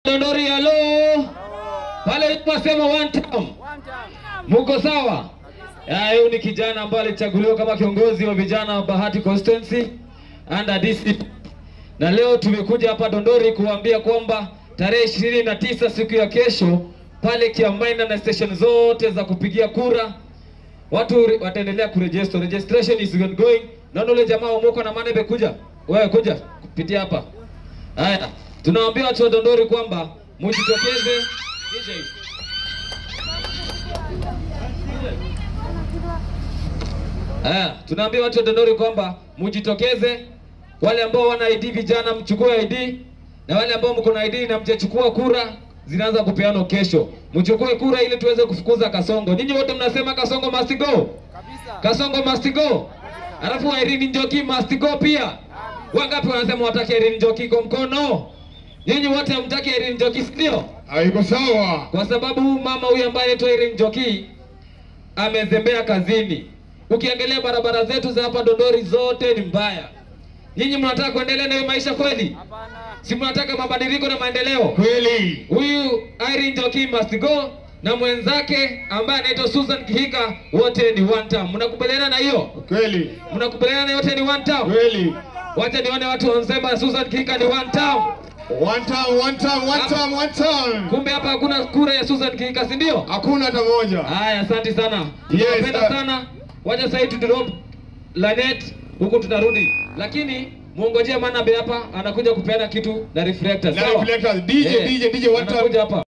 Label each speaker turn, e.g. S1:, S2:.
S1: Dondori halo. Pale tunasema one time. Muko sawa? Huyu ni kijana ambaye alichaguliwa kama kiongozi wa vijana wa Bahati Constituency under DCP. Na leo tumekuja hapa Dondori kuambia kwamba tarehe 29 siku ya kesho pale Kiamaina na station zote za kupigia kura watu wataendelea kuregister. Registration is ongoing. Naona ule jamaa wa Moko na Manebe kuja. Wewe kuja kupitia hapa. Haya, tunawaambia watu wa Dondori kwamba mjitokeze. DJ. Haya, tunaambia watu wa Dondori kwamba mjitokeze. Wale ambao wana ID vijana mchukue ID, na wale ambao mko na ID na mjachukua kura zinaanza kupeanwa kesho. Mchukue kura ili tuweze kufukuza Kasongo. Ninyi wote mnasema Kasongo must go. Kabisa. Kasongo must go. Alafu Irene Njoki must go pia. Wangapi wanasema wataki Irene Njoki kwa mkono? Ninyi wote hamtaki Irene Njoki, ndio?
S2: Haiko sawa.
S1: Kwa sababu mama huyu ambaye anaitwa Irene Njoki amezembea kazini. Ukiangalia barabara zetu za hapa Dondori zote ni mbaya. Nyinyi mnataka kuendelea na hiyo maisha kweli? Hapana. Si mnataka mabadiliko na maendeleo?
S2: Kweli.
S1: Huyu Irene Njoki must go na mwenzake ambaye anaitwa Susan Kihika, wote ni one time. Mnakubaliana na hiyo?
S2: Kweli.
S1: Mnakubaliana na yote ni one time?
S2: Kweli.
S1: Wacha nione watu wanasema Susan Kihika ni one time.
S2: One time, one time, one time, one time.
S1: Kumbe hapa hakuna kura ya Susan Kihika, si ndio?
S2: Hakuna hata moja.
S1: Haya, asante sana.
S2: Yes,
S1: tunapenda sana. Wacha sasa tu drop Lanet huku tutarudi. Lakini muongojee Manabe hapa anakuja kupeana kitu na reflectors.
S2: Na reflectors. DJ, DJ, DJ, one time.
S1: Anakuja hapa.